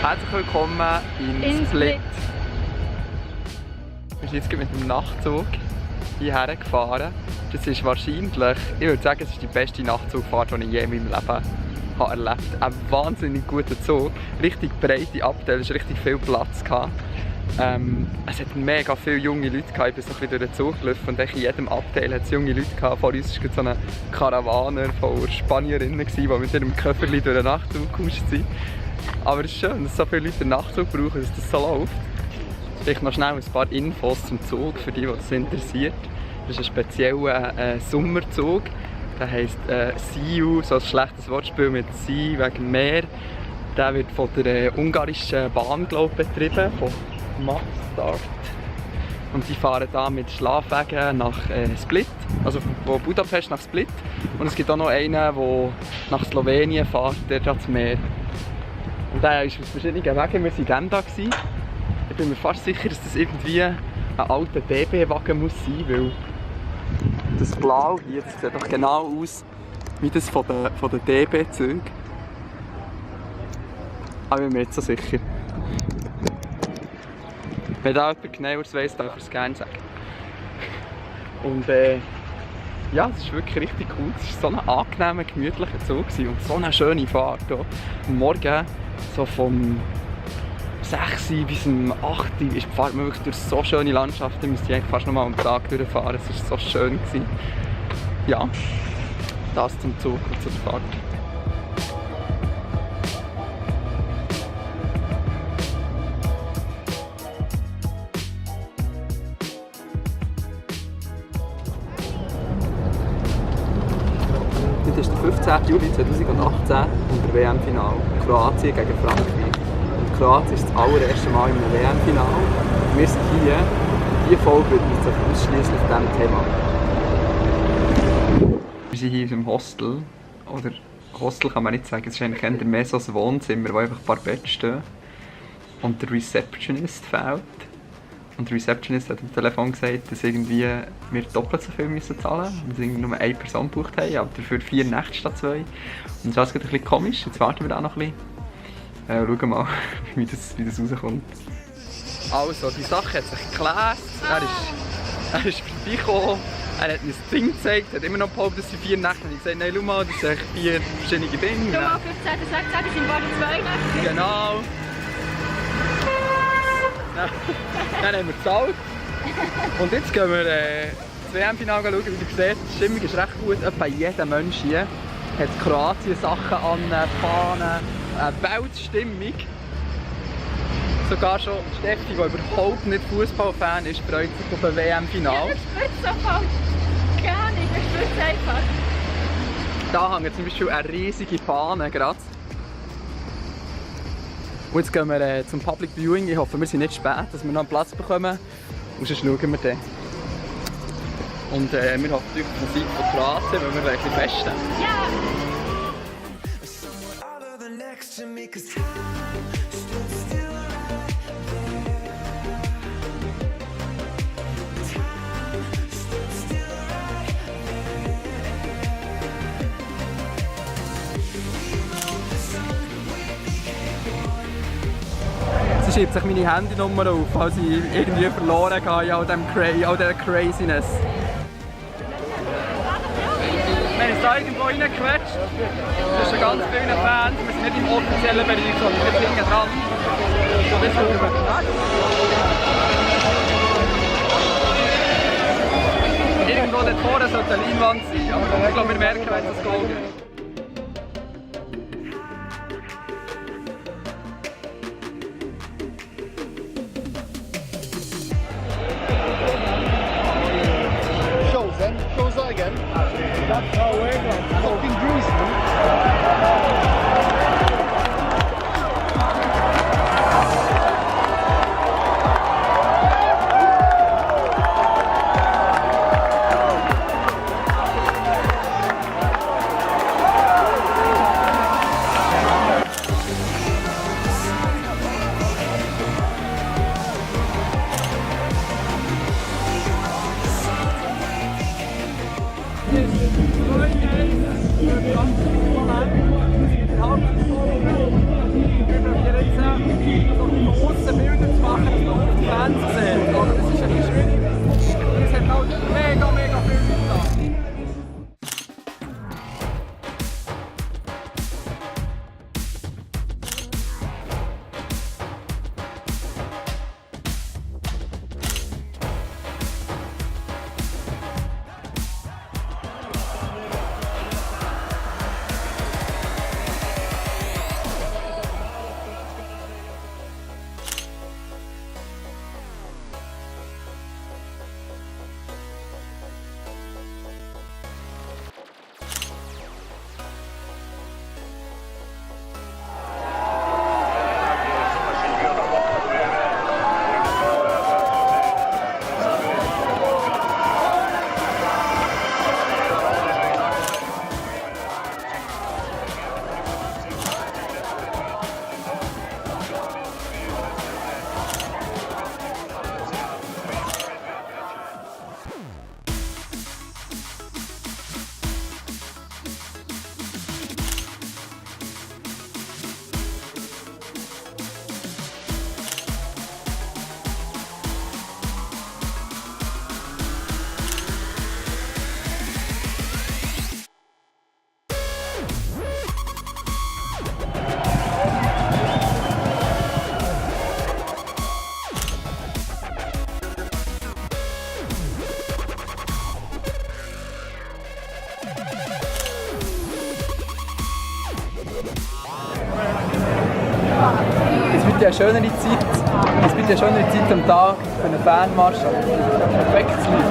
Herzlich willkommen in Split. Wir sind jetzt mit dem Nachtzug hierher gefahren. Das ist wahrscheinlich, ich würde sagen, es ist die beste Nachtzugfahrt, die ich je in meinem Leben habe erlebt habe. Ein wahnsinnig guter Zug, richtig breite Abteile, es hatte richtig viel Platz. Es hat mega viele junge Leute gehabt. Ich bin so ein bisschen durch den Zug gelaufen und in jedem Abteil hat es junge Leute gehabt. Vor uns war so ein Karawaner von Spanierinnen, die mit ihrem Köfferchen durch den Nachtzug gehuscht sind. Aber es ist schön, dass so viele Leute den Nachtzug brauchen, dass das so läuft. Vielleicht noch schnell ein paar Infos zum Zug, für die, die das interessiert. Das ist ein spezieller Sommerzug. Der heisst Siu, so ein schlechtes Wortspiel mit Sea wegen Meer. Der wird von der ungarischen Bahn, glaube ich, betrieben, von Maxstart. Und die fahren da mit Schlafwagen nach Split, also von Budapest nach Split. Und es gibt auch noch einen, der nach Slowenien fährt, der ans Meer. Und der ist aus verschiedenen Wegen. Wir waren dann da. Ich bin mir fast sicher, dass das irgendwie ein alter DB-Wagen muss sein, weil das Blau hier, das sieht doch genau aus wie das von den DB-Zügen. Aber ich bin mir nicht so sicher. Wenn da jemand genaueres weiss, darf ich es gerne sagen. Und ja, es ist wirklich richtig cool. Es war so ein angenehmer, gemütlicher Zug und so eine schöne Fahrt. Am Morgen, so vom 6 bis um 8 fahrt man wirklich durch so schöne Landschaften. Wir müssen eigentlich fast noch mal am Tag durchfahren. Es war so schön. Ja, das zum Zug und zur Fahrt. Heute ist der 15. Juli 2018 und der WM-Final. Kroatien gegen Frankreich. Und Kroatien ist das allererste Mal in einem WM-Final. Wir sind hier. Diese Folge widmet sich ausschließlich diesem Thema. Wir sind hier im Hostel. Oder Hostel kann man nicht sagen, es ist eigentlich eher mehr so ein Wohnzimmer, wo einfach ein paar Betten stehen. Und der Receptionist fehlt. Und der Receptionist hat am Telefon gesagt, dass irgendwie wir doppelt so viel müssen zahlen müssen. Wir irgendwie nur eine Person gebucht haben, aber dafür 4 Nächte statt 2. Und das ist ein bisschen komisch. Jetzt warten wir da noch ein bisschen. Schauen mal, wie das rauskommt. Also, die Sache hat sich geklärt. Er ist vorbeigekommen. Er hat mir das Ding gezeigt, hat immer noch behauptet, das sind 4 Nächte. Und ich gesagt, nein, schau mal, das sind 4 verschiedene Dinge. Schau mal, 15. 16. das sind beide 2 Nächte. Genau. Dann haben wir gezahlt. Und jetzt gehen wir das WM-Finale schauen. Wie ihr seht, die Stimmung ist recht gut. Etwa jeder Mensch hier hat Kroatien-Sachen an, Fahnen, Weltstimmung. Sogar schon Steffi, die überhaupt nicht Fußballfan ist, freut sich auf ein WM-Finale. Ja, das spürt sofort. Keine Ahnung, das spürt es einfach. Da hängt zum Beispiel eine riesige Fahne gerade. Und jetzt gehen wir zum Public Viewing. Ich hoffe, wir sind nicht spät, dass wir noch einen Platz bekommen. Und sonst schauen wir dann. Und wir hoffen natürlich auf die Musik von Kroatien, weil wir ein bisschen festen. Ja! Sie schreibt sich meine Handynummer auf, falls ich irgendwie verloren gehe in all dieser Craziness. Wir haben uns da irgendwo reingequetscht. Das sind ganz viele Fans. Wir sind nicht im offiziellen Bereich, sondern wir sind hinten dran. So, das schauen wir. vorne sollte eine Leinwand sein, aber ich glaube, wir merken, wenn es Goal gibt. Shows that again. That's how we're going. Fucking grease, man. Es wird ja eine schönere Zeit am Tag für einen Fanmarsch. Perfektes Lied.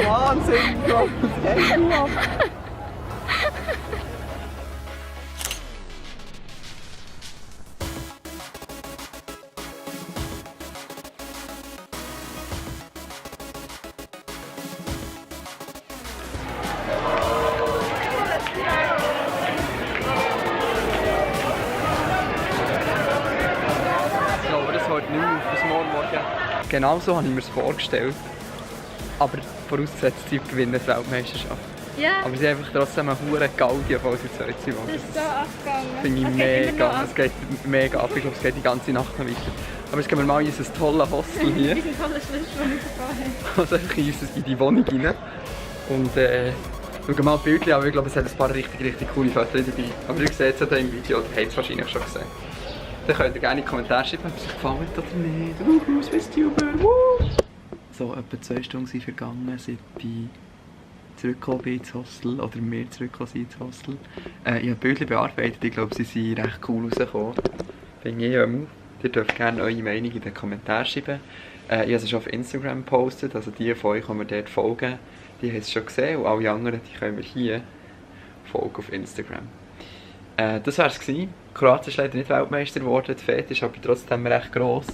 Wahnsinn, Gott, was geht denn ab? Ich glaube, das hört nicht auf bis morgen. Genau so habe ich mir es vorgestellt. Aber vorausgesetzt, sie gewinnen die Weltmeisterschaft. Ja, Aber sie haben einfach trotzdem eine hure Gaudi, obwohl sie zweit sind. das ist so abgegangen. Finde ich mega. Es geht mega ab. Ich glaube, es geht die ganze Nacht noch weiter. Aber jetzt gehen wir mal in unser tolles Hostel hier. Wir sind alle Schlüssel, die wir gefahren Also einfach in die Wohnung rein. Und schauen mal die Bilder an, weil ich glaube, es hat ein paar richtig coole Fotos dabei. Aber ihr seht es ja hier im Video, oder habt es wahrscheinlich schon gesehen. Dann könnt ihr gerne in die Kommentare schreiben, ob es euch gefallen hat oder nicht. SwissTuber, so etwa 2 Stunden sind vergangen, seit ich zurückgekommen bin ins Hostel, oder wir zurückgekommen sind ins Hostel. Ich habe die Bilder bearbeitet, ich glaube, sie sind recht cool rausgekommen. Finde ich auch. Ihr dürft gerne eure Meinung in den Kommentaren schreiben. Ich habe es schon auf Instagram gepostet, also die von euch, die mir dort folgen, die haben es schon gesehen und alle anderen, die können wir hier folgen auf Instagram. Das war es. Kroatien ist leider nicht Weltmeister geworden, die Fete ist aber trotzdem recht gross.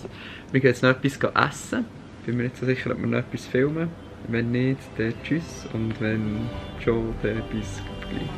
Wir gehen jetzt noch etwas essen. Ich bin mir nicht so sicher, ob wir noch etwas filmen. Wenn nicht, dann tschüss und wenn schon, dann bis gleich.